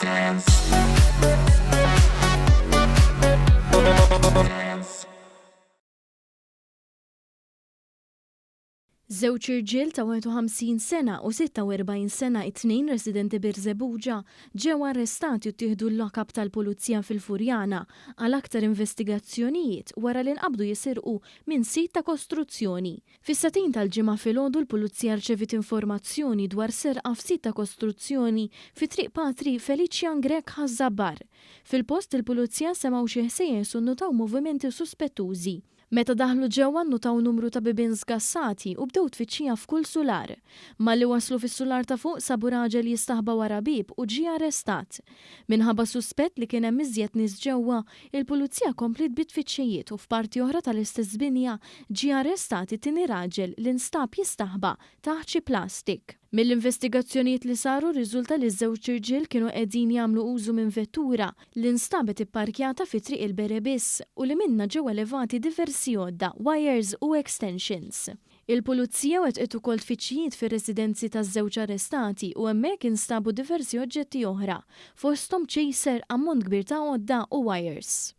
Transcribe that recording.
Dance. Dance. Żewġ irġiel ta' 51 sena u 46 sena it-tnejn residenti Birżebbuġa ġew arrestati u ttieħdu l-lock-up tal-Pulizija fil-Furjana għal aktar investigazzjonijiet wara li nqabdu jisirqu minn sit ta' kostruzzjoni. Fis-sagħtejn tal-Ġimgħa filgħodu l-Pulizija rċeviet informazzjoni dwar serqa f'sit ta' kostruzzjoni fi Triq Patri Felician Grech Ħaż-Żabbar. Fil-post il-Pulizija semgħu xi ħsejjes u nnutaw movimenti suspettużi. Meta daħlu ġewwa nnutaw numru ta' bibien sgassati u bdew tfittxija f'kull sular. Malli waslu fis-sular ta' fuq sabu raġel jistaħba wara bieb u ġie arrestat. Minħabba suspett li kien hemm iżjed nies ġewwa, il-Pulizija kompliet bit-tfittxijiet u f'parti oħra tal-istess binja ġie arrestat it-tieni raġel li nstab jistaħba taħt xi plastik. Mill-investigazzjonijiet li saru rriżulta li ż-żewġt irġiel kienu qegħdin jagħmlu użu minn vettura li nstabet ipparkjata fi Triq il-Berebis u li minnha ġew elevati diversi għodda, wires u extensions. Il-Pulizija wettqet ukoll tfittxijiet fir-residenzi taż-żewġ arrestati u hemmhekk instabu diversi oġġetti oħra, fosthom chaser, ammont kbir ta' għodda u wires.